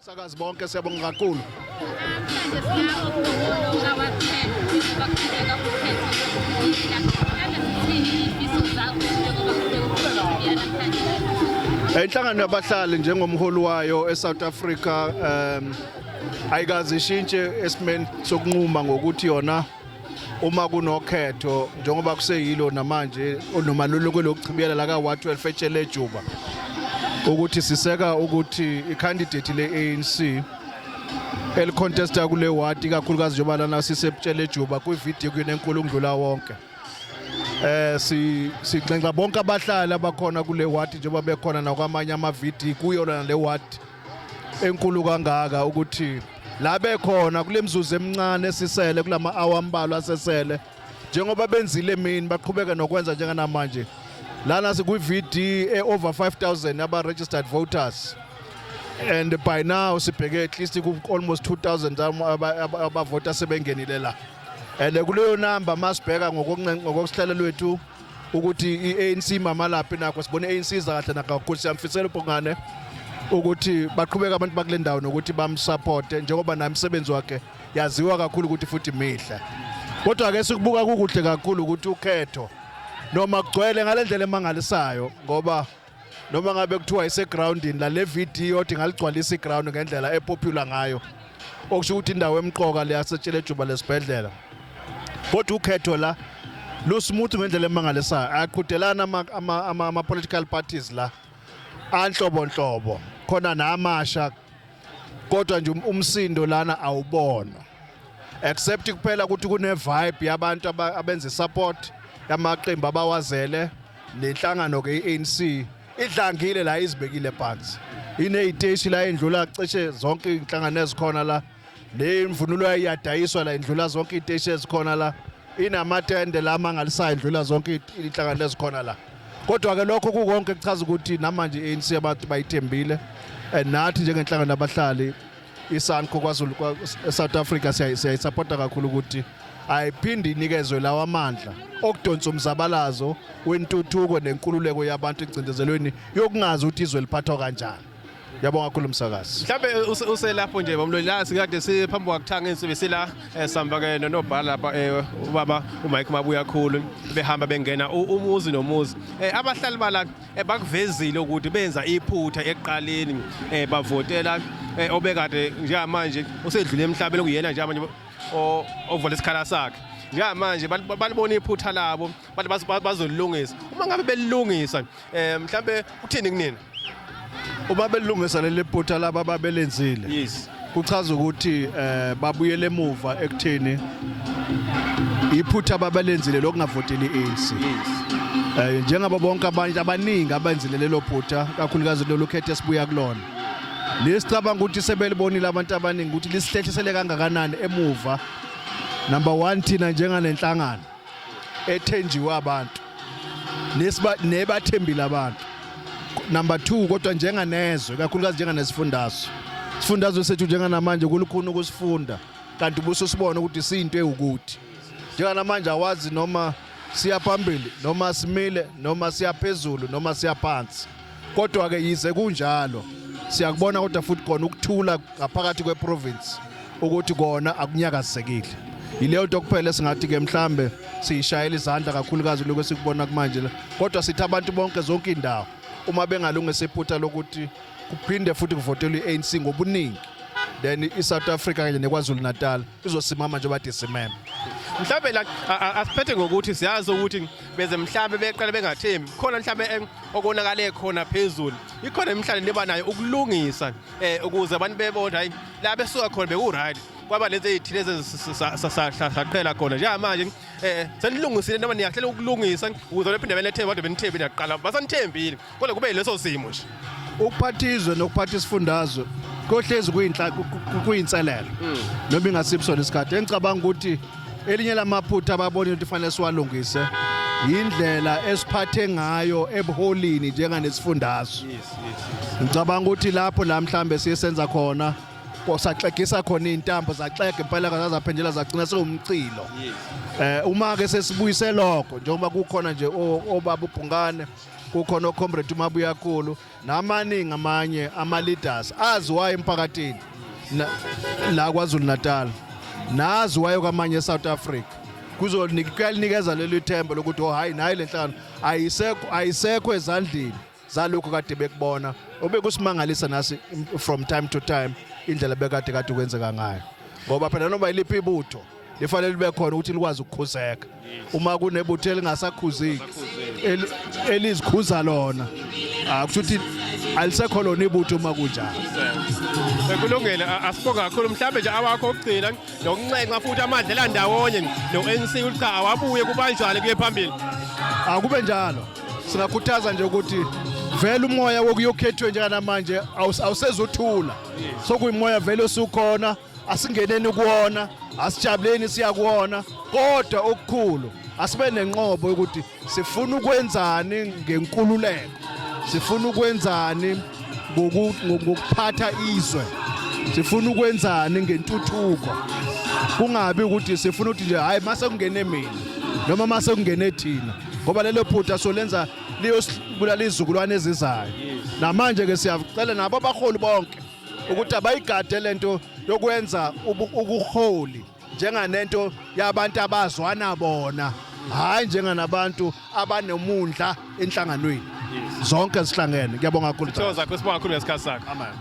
Sakazi bonke, siyabonga kakhulu. Namhlanje sila okulo ka-ward 10 njengoba kuqhubeka ukhetho lokuchibiyela. Mhlawumbe zithini iy'fiso zakho njengoba kuqhubeka ukhetho lokuchibiyela namhlanje? Inhlangano yabahlali njengomholi wayo eSouth Africa ayikaze ishintshe esimeni sokunquma ngokuthi yona uma kunokhetho, njengoba kuseyilo namanje noma lolu lokuchibiyela la ka-ward 12 eTshelejuba, ukuthi siseka ukuthi i-candidate le-ANC elicontesta kule ward, ikakhulukazi njengoba lana siseTshelejuba kwi-VD kuyona enkulu ukudlula wonke. Si sinxenxa bonke abahlali abakhona kule ward, njengoba bekhona nakwamanye ama-VD kuyo lona le ward enkulu kangaka, ukuthi la bekhona kule mzuzu emincane esisele, kulama hour ambalwa asesele, njengoba benzile emini, baqhubeke nokwenza njenganamanje. Lana sikwi-VD e-over 5000 aba registered voters, and by now sibheke at least ku almost 2000 abavota sebengenile la, and kuleyo number masibheka ngokokuhlelo lwethu ukuthi i-ANC mamalaphi nakho, sibone i-ANC iza kahle nakakhulu. Siyamfisela uBhungane ukuthi baqhubeke abantu bakule ndawo nokuthi bamsupporte, njengoba naye umsebenzi wakhe yaziwa kakhulu ukuthi futhi mihle. Kodwa ke sikubuka kukuhle kakhulu ukuthi ukhetho noma kugcwele ngalendlela emangalisayo, ngoba noma ngabe kuthiwa isegroundini la, le VD yodwa ingaligcwalisa iground ngendlela epopular ngayo, okusho ukuthi indawo emqoka le yaseTshelejuba lesibhedlela. Kodwa ukhetho la lusmooth ngendlela emangalisayo. Aqhudelana ama political parties la anhlobonhlobo khona namasha, kodwa nje umsindo lana awubonwa, except kuphela ukuthi kune vibe yabantu abenza support yamaqembu abawazele, nenhlangano ke iANC idlangile la, izibekile phansi, ineziteshi la endlula cishe zonke inhlangano ezikhona la, nemvunulo iyadayiswa la, indlula zonke iziteshi ezikhona la, inamatende la amangalisayo, indlula zonke inhlangano ezikhona la. Kodwa ke lokho kukonke kuchaza ukuthi namanje iANC abantu bayithembile, and nathi njengenhlangano abahlali iSANCO KwaZulu South Africa siyayisupporta kakhulu ukuthi ayiphinde inikezwe lawa amandla okudonsa umzabalazo wentuthuko nenkululeko yabantu engcindezelweni yokungazi ukuthi izwe liphathwa kanjani. Yabonga kakhulu, umsakazi. Mhlawumbe uselapho nje, bamloli, la sikade siphambi kwakuthanga insuku sila sihamba ke nonobhala lapha, ubaba uMike Mabuya khulu, behamba bengena umuzi nomuzi. Abahlali bala bakuvezile ukuthi benza iphutha ekuqaleni, bavotela obekade njengamanje usedlule emhlabeni, kuyena njengamanje ovala isikhala sakhe njengamanje. Balibona iphutha labo, bathi bazolilungisa. Uma ngabe belilungisa, mhlambe uthini kunina? Uma belungisa leli phutha laba ababelenzile, kuchaza ukuthi babuyele emuva ekutheni iphutha ababelenzile lokungavoteli iANC. Njengabo bonke abantu abaningi abenzile lelo phutha, kakhulukazi lolu khetho esibuya kulona, lesicabanga ukuthi sebelibonile abantu abaningi ukuthi lisihlehlisele kangakanani emuva. Number 1, thina njenganenhlangano ethenjiwe abantu nesiba nebathembile abantu. Number 2, kodwa njenganezwe, kakhulukazi njenganesifundazwe, isifundazwe sethu njenganamanje kulukhuni ukusifunda, kanti ubususibona ukuthi siyinto ewukuthi njenganamanje awazi noma siya phambili noma simile noma siya phezulu noma siya phansi. Kodwa ke yize kunjalo, siyakubona kodwa futhi khona ukuthula ngaphakathi kweprovince, ukuthi kona akunyakazisekile. Yileyo nto kuphela esingathi ke mhlambe siyishayela izandla, kakhulukazi lokho esikubona kumanje la. Kodwa sithi abantu bonke, zonke indawo, uma bengalungisa iphutha lokuthi kuphinde futhi kuvotelwe i-ANC ngobuningi, then i-South Africa kanye neKwaZulu Natal izosimama njengoba kade isimeme. Mhlawumbe la asiphethe ngokuthi siyazi ukuthi beze mhlawumbe beqale bengathembi khona, mhlawumbe okonakale khona phezulu, ikhona imihlalo niba nayo ukulungisa ukuze abantu bebone hayi la besuka khona beku right, kwaba lezi ezithile saqhela khona. Njengamanje senilungisile noma niyahlela ukulungisa ukuze bephinde benethembe abantu benithembe naqala basanithembile, kodwa kube yileso simo nje? Ukuphatha izwe nokuphatha isifundazwe kohlezi kuyinselelo noma ingasiphi isikhathi. Engicabanga ukuthi elinye lamaphutha ababonile ukuthi fanele siwalungise indlela esiphathe ngayo ebuholini njenganesifundazwe. Ngicabanga ukuthi lapho la mhlambe siye senza khona saxegisa khona iy'ntambo, zaxega impela, zazaphendela, zagcina sewumchilo. Uma ke sesibuyise lokho, njengoba kukhona nje obaba uBhungane. Kukhona oComrade uMabuyakhulu namaningi amanye ama-leaders aziwayo emphakathini la KwaZulu Natal naziwayo kwamanye eSouth Africa. Kuyalinikeza leli themba lokuthi oh hayi, nayi le nhlangano ayisekho ezandleni zalokhu kade bekubona obekusimangalisa nasi from time to time, indlela bekade kade kwenzeka ngayo, ngoba phela noma iliphi ibutho lifanele libe khona ukuthi likwazi ukukhuzeka. Uma kunebutho elingasakhuzeki, elizikhuza lona, akusho ukuthi alisekho lona ibutho uma kunjalo. Kulungile, asibonga kakhulu. Mhlawumbe nje awakho okugcina nokunxenxa futhi amadlela ndawonye no-ANC ukuthi cha, awabuye kubanjwane kuye phambili. Akube njalo. Singakhuthaza nje ukuthi vele umoya wokuyokhethwe njengamanje awusezothula, sokuyimoya vele osukhona. Asingeneni kuwona, asijabuleni, siya kuwona, kodwa okukhulu asibe nenqobo ukuthi sifuna ukwenzani ngenkululeko, sifuna ukwenzani ngokuphatha izwe, sifuna ukwenzani ngentuthuko. Kungabi ukuthi sifuna ukuthi nje hayi, mase kungene mina noma mase kungene thina, ngoba lelo phutha solenza liyosibulala izizukulwane ezizayo. Namanje ke siyacela nabo abaholi bonke ukuthi abayigade lento yokwenza ukuholi njenganento yabantu abazwana bona, hayi njenganabantu abanomundla enhlanganweni zonke zihlangene. Ngiyabonga kakhulu. Thokoza, sibonga kakhulu ngesikhathi sakho. Amen.